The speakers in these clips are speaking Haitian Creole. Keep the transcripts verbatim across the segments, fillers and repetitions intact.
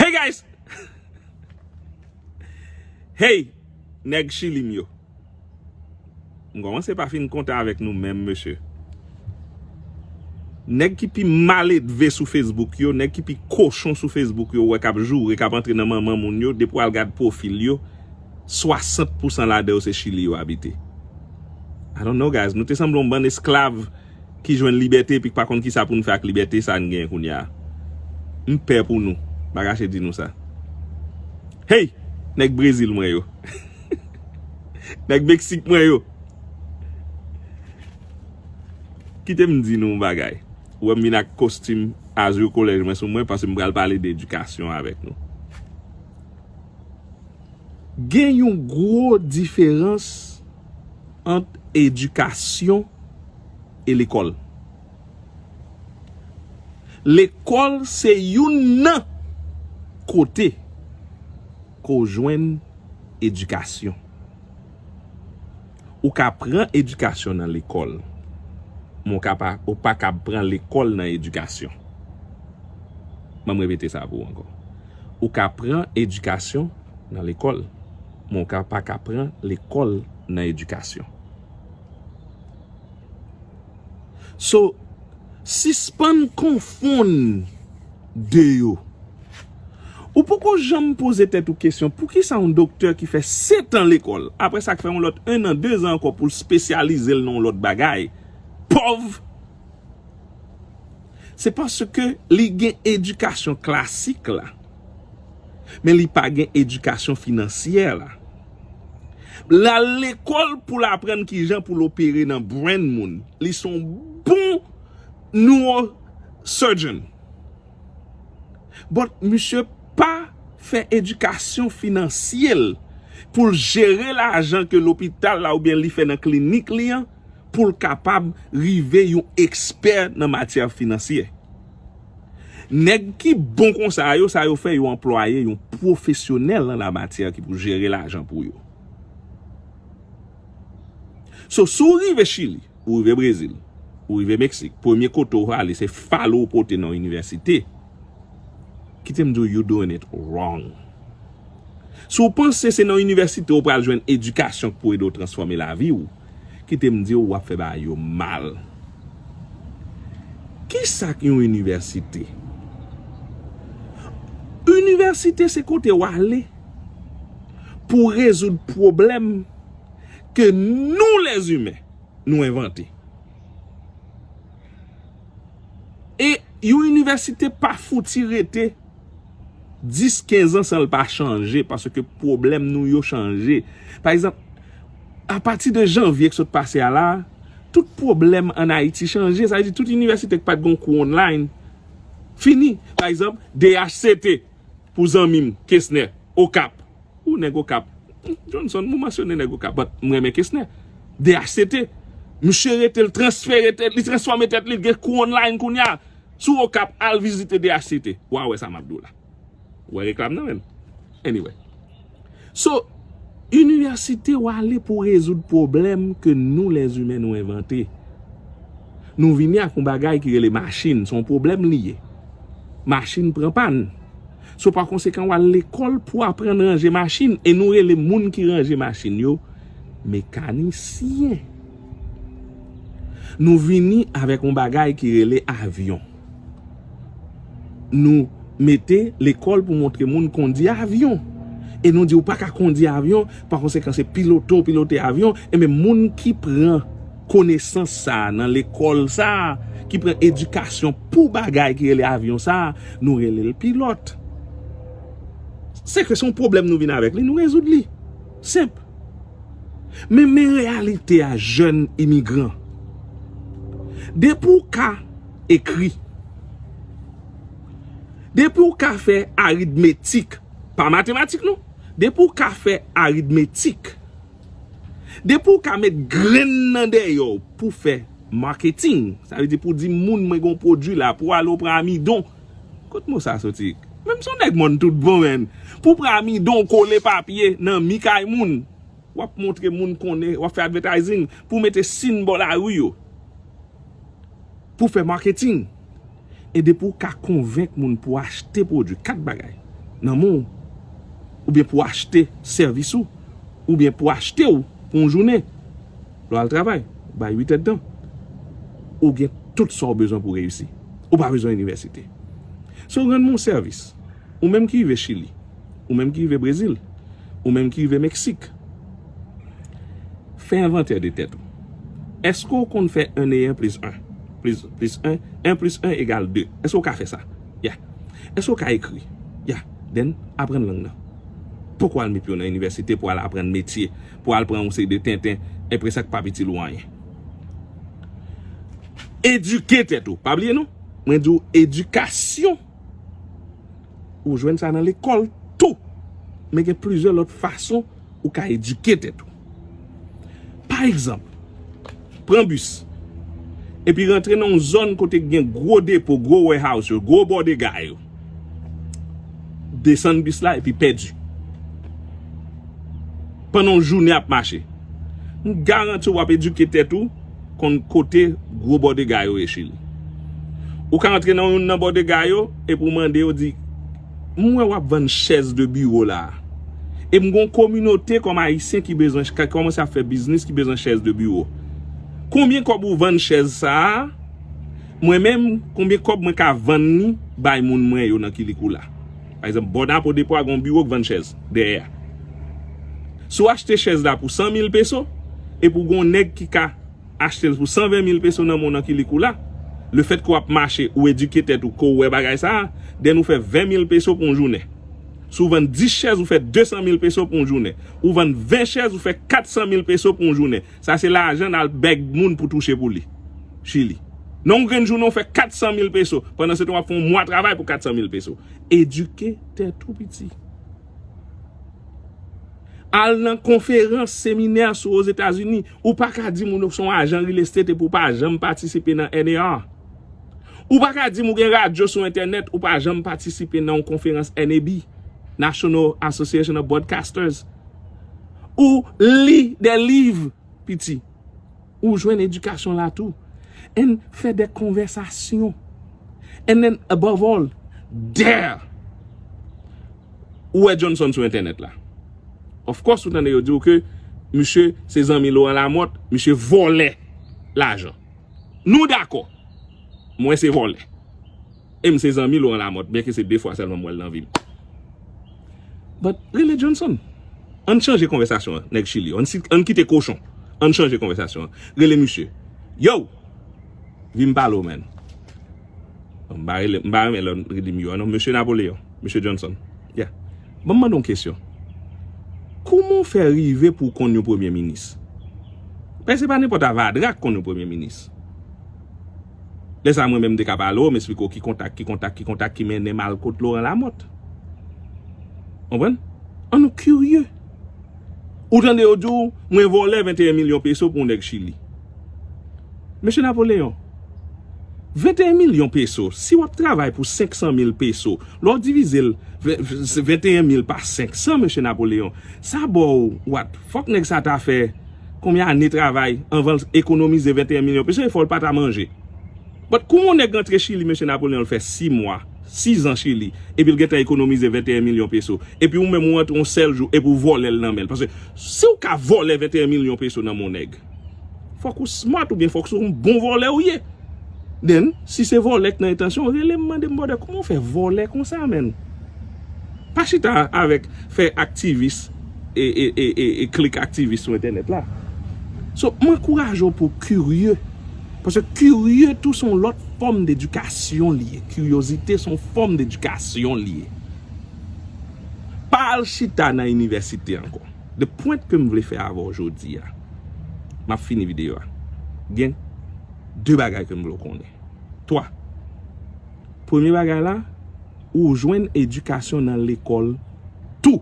Hey guys! Hey, nèg Chili m yo. M kòmanse pa fin kontan avèk nou menm, mesye. Nèg ki pi maledve sou Facebook yo, nèg ki pi kochon sou Facebook yo, ou wè k ap joure, k ap antre nan manman moun yo, depi w al gad pwofil yo, swasant pousan ladan yo se Chili yo abite. I don't know, guys. Nou te sanble yon bann esklav ki jwenn libète epi k pa konn kisa pou n fè ak libète sa n genyen kounye a. M pè pou nou. M pa kache di nou sa. Hey! Nèg Brezil mwen yo. Nèg Meksik mwen yo. Kite m di nou yon bagay. Ou wè m vin ak kostim Azur College mwen sou mwen paske m pral pale de edikasyon avèk nou. Gen yon gwo diferans ant edikasyon e lekòl. Lekòl se youn nan kote ke w jwenn edikasyon. Ou ka pran edikasyon nan lekòl, men w ka pa, ou pa ka pran lekòl nan edikasyon. Ban m repete sa pou ou ankò. Ou ka pran edikasyon nan lekòl, men w ka pa ka pran lekòl nan edikasyon. So, sispann konfonn de yo. Ou poko janm poze tèt ou kesyon, poukisa yon doktè ki fè sèt an lekòl, apre sa k fè yon lòt en an, de zan ankò pou l espesyalize l nan yon lòt bagay, pòv? Se paske li gen edikasyon klasik la, men li pa gen edikasyon finansyè la. L al lekòl pou l aprann kijan pou l opere nan brain moun. Li se yon bon neurosurgeon. But misye pa fè edikasyon finansyè l pou l jere lajan ke lopital la oubyen li fè nan klinik li an pou l kapab rive yon ekspè nan matyè finansyè. Nèg ki bon konsa yo, sa yo fè yo anplwaye yon pwofesyonèl nan la matyè ki pou jere lajan pou yo. So, si w rive Chili, ou rive Brezil, ou rive Meksik, premye kote w ale se falo w pote nan yon inivèsite. Kite m di w, you doing it wrong. Si w panse se nan yon inivèsite w pral jwenn edikasyon k pou ede w transfòme lavi w, kite m di w, w ap fè bagay yo mal. Kisa k yon inivèsite? Inivèsite se kote w ale pou w rezoud pwoblèm ke nou, lèzimen, nou envante. E yon inivèsite pa fouti rete dis, kenz an san l pa chanje, paske pwoblèm nou yo chanje. Pa egzanp, apati de janvye k sot pase a la, tout pwoblèm ann Ayiti chanje. Sa vle di tout inivèsite k pa t gen kou online fini. Pa egzanp, D H C T pou zanmi m, Kesner, Okap. Ou nèg Okap. Johnson, ou mansyone nèg Okap, but m renmen Kesner. D H C T. Misye rete, l transfere tèt, li transfòme tèt li, l gen kou online kounye a. Si w Okap, al vizite D H C T. W a wè sa m ap di w la. W wè reklam nan menm. Anyway. So, inivèsite w ale pou rezoud pwoblèm ke nou, lèzimen, nou envante. Nou vini ak yon bagay ki rele machin, se yon pwoblèm li ye. Machin pran pàn. So, pa konsekan, w al lekòl pou aprann ranje machin, e nou rele moun ki ranje machin yo mekanisyen. Nou vini avèk yon bagay ki rele avyon. Nou mete lekòl pou montre moun kondi avyon. E nou di ou pa ka kondi avyon, pa konsekan se pilote w pilote avyon, enben moun ki pran konesans sa a nan lekòl sa a, ki pran edikasyon pou bagay ki rele avyon sa a, nou rele l pilòt. Se ke se yon pwoblèm nou vin avèk li, nou rezoud li. Senp. Men, men reyalite a, jèn imigran. Depi w ka ekri, depi w ka fè aritmetik, pa matematik non, depi w ka fè aritmetik, depi w ka met grenn nan dèyè w pou fè marketing, sa vle di pou di moun mwen gen yon pwodui la, pou ale w pran amidon. Kot mo sa soti? Menm si w nèg mòn tout bon, menn. Pou pran amidon, w kole papye nan mi kay moun. W ap montre moun konnen, w ap fè advertising pou mete sin bò lari yo. Pou fè marketing. E depi w ka konvenk moun pou achte pwodui, kat bagay. nan men w, oubyen pou achte sèvis ou, oubyen pou achte w pou yon jounen. Lè w al travay, bay uit èdtan. Ou gen tout sa w bezwen pou reyisi. Ou pa bezwen inivèsite. So, rann mwen yon sèvis. Ou menm ki rive Chili, ou menm ki rive Brezil, ou menm ki rive Meksik, fè envantè de tèt ou. Èske w konn fè un et un plus un? Plus, plus un, un plus un égale deux. Èske w ka fè sa? Ya. Èske w ka ekri? Ya. Then, aprann lang nan. Poko al met pye w nan inivèsite pou al aprann metye, pou al pran yon seri de tenten, apre sa k p ap itil ou anyen. Edike tèt ou. Pa bliye non. Mwen di w edikasyon. Ou jwenn sa nan lekòl tou. Men gen plizyè lòt fason ou ka edike tèt ou. Pa egzanp, pran bis, epi rantre nan yon zòn kote gen gwo depo, gwo warehouse yo, gwo bòdega yo. Desann bis la epi pèdi. Pandan yon jounen ap mache. M garanti w ap edike tèt ou konn kote gwo bòdega yo ye Chili. Ou ka antre nan youn nan bòdega yo epi w mande yo di, "M wè w ap vann chèz de biwo la a. E m gon kominote kòm Ayisyen ki bezwen, ki kòmanse ap fè biznis ki bezwen chèz de biwo. Konbyen kòb ou vann chèz sa a? Mwen menm, konbyen kòb mwen ka vann li bay moun mwen yo nan Kilikou la?" Pa egzanp, bò Napo depo a gon biwo k vann chèz dèyè a. Si w achte chèz la pou san mil peso, epi w gon nèg ki ka achte l pou san ven mil peso nan men w nan Kilikou la, lefètke w ap mache, ou edike tèt ou, ke w wè bagay sa a, then ou fè ven mil peso pou yon jounen. Si w vann dis chèz, ou fè de san mil peso pou yon jounen. Ou vann ven chèz, ou fè kat san mil peso pou yon jounen. Sa se lajan n al bèg moun pou touche pou li. Chili. Nan yon grenn jounen, ou fè kat san mil peso. Pandan se tan, w ap fè yon mwa travay pou kat san mil peso. Edike tèt ou, piti. Al nan konferans, seminè sou Ozetazini. Ou pa ka di moun ou se yon ajan real estate epi w pa janm patisipe nan N A R. Ou pa ka di m ou gen radyo sou entènèt, ou pa janm patisipe nan yon konferans N A B, National Association of Broadcasters. Ou li de liv, piti. Ou jwenn edikasyon la tou. And fè de konvèsasyon. And then, above all, dare. Ou wè Johnson sou entènèt la. Of course, ou tande yo di w ke misye se zanmi Laurent Lamothe, misye vòlè lajan. Nou dakò. Mwen se vòlè. E m se zanmi Laurent Lamothe, byenke se de fwa sèlman m wè l nan vi m. But, rele Johnson. Ann chanje konvèsasyon an, nèg Chili yo. Ann, si, ann kite kochon. Ann chanje konvèsasyon an. Rele misye. Yo! Vin pale w, man. M pa rele, m pa renmen lè w rele m yo a non. Mesye Napoleon, Mesye Johnson. Yeah. Ban m mande w yon kesyon. Kouman w fè rive pou w konn yon premye minis? Paske se pa nenpòt avadra k konn yon premye minis. Lè sa a, mwen menm, m te ka pale w, m esplike w ki kontak, ki kontak, ki kontak ki mennen m al kot Laurent Lamothe. Konprann? Ann nou kirye. Ou tande yo di w, mwen vòlè venteyen milyon peso pou yon nèg Chili. Mesye Napoleon, venteyen milyon peso, si w ap travay pou senk san mil peso, lè w divize l, ve-, ve-, venteyen mil pa senk san, Mesye Napoleon, sa ba w, what? Fòk nèg sa ta fè konbyen ane travay anvan l ekonomize venteyen milyon peso, e fò l pa ta manje. But kouman yon nèg rantre Chili, Mesye Napoleon, l fè sis mwa, sis an Chili, epi l gentan ekonomize venteyen milyon peso, epi ou menm ou rantre yon sèl jou, epi w vòlè l nan men l? Paske si w ka vòlè venteyen milyon peso nan men yon nèg, fòk ou smart oubyen fòk se yon bon vòlè ou ye. Then, si se vòlè k nan entansyon w, rele m, mande m, brother, kouman w fè vòlè konsa, man? Pa chita avèk fè aktivis e, e, e, e, e klik aktivis sou entènèt la. So, m ankouraje w pou w kirye. Paske kirye tou se yon lòt fòm dedikasyon li ye. Kiryozite se yon fòm dedikasyon li ye. Pa al chita nan inivèsite ankò. The point ke m vle fè avè w jodi a, m ap fini videyo a. Gen de bagay ke m vle w konnen. Twa. Premye bagay la, ou jwenn edikasyon nan lekòl tou.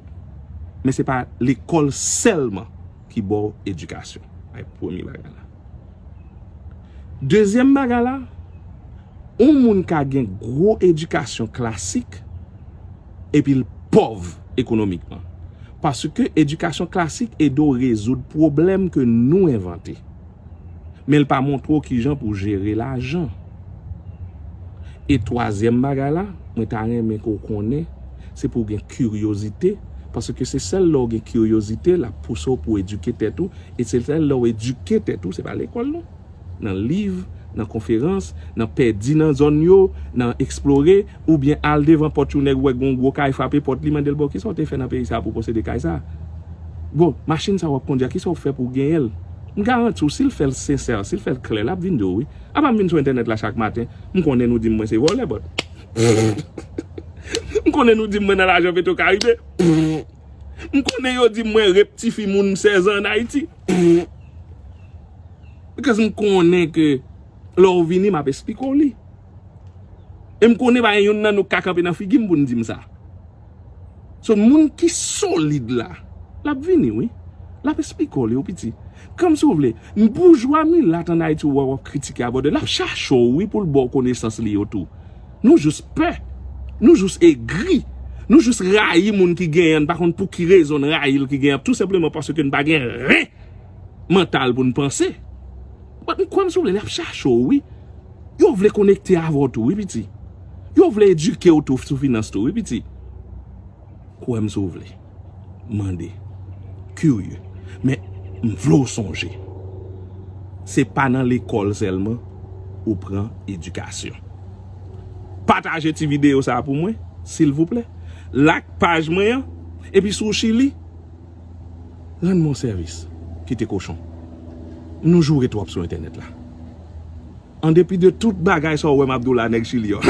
Men se pa lekòl sèlman ki ba w edikasyon. Ay, premye bagay la. Dezyèm bagay la, yon moun ka gen gwo edikasyon klasik epi l pòv ekonomikman. Paske edikasyon klasik ede w rezoud pwoblèm ke nou envante. Men l pa montre w kijan pou w jere lajan. E twazyèm bagay la, mwen ta renmen ke w konnen, se pou w gen kiryozite, paske se sèl lè w gen kiryozite l ap pouse w pou w edike tèt ou, e se sèl lè w edike tèt ou, se pa lekòl non, nan liv, nan konferans, nan pèdi nan zòn yo, nan eksplore, oubyen al devan pòt yon nèg, wè gon gwo kay frape pòt li, mande l, bon, kisa w te fè nan peyi sa pou w posede kay sa? Bon, machin sa w ap kondui a, kisa w fè pou w genyen l? M garanti w, si l fè l sensè, si l fè l klè, l ap vin di w wi. Apa m vin sou entènèt la chak maten, m konnen nou di m mwen se vòlè, but m konnen nou di m mwen nan lajan Petro Karibe. M konnen yo di m mwen rep tifi moun sèz an an Ayiti. Because m konnen ke lè w vini, m ap esplike w li. E m konnen pa gen youn nan nou k ka kanpe nan figi m pou n di m sa. So, moun ki solid la, l ap vini, wi. L ap esplike w li, wi, piti. Kòm si w vle, m boujwa milat an Ayiti, w wè w ap kritike abòde, l ap chache w, wi, pou l ba w konesans li yo tou. Nou jis pè. Nou jis egri. Nou jis rayi moun ki genyen, n pa konn pou ki rezon n rayi l ki genyen, tou senpleman paske n pa gen ren mantal pou n panse. But m kwè m si w vle, l ap chache w, wi. Yo vle konekte avè w tou, wi, piti. Yo vle edike w tou sou finans tou, wi, piti. Kwè m si w vle. Mande. Kirye. Men, m vle w sonje. Se pa nan lekòl sèlman ou pran edikasyon. Pataje ti videyo sa a pou mwen, silvouplè. Like paj mwen an, epi si w Chili, rann mwen yon sèvis. Kite kochon. Nou joure twòp sou entènèt la. An depi de tout bagay sa w wè m ap di w la, nèg Chili yo.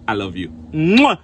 I love you. Mwa!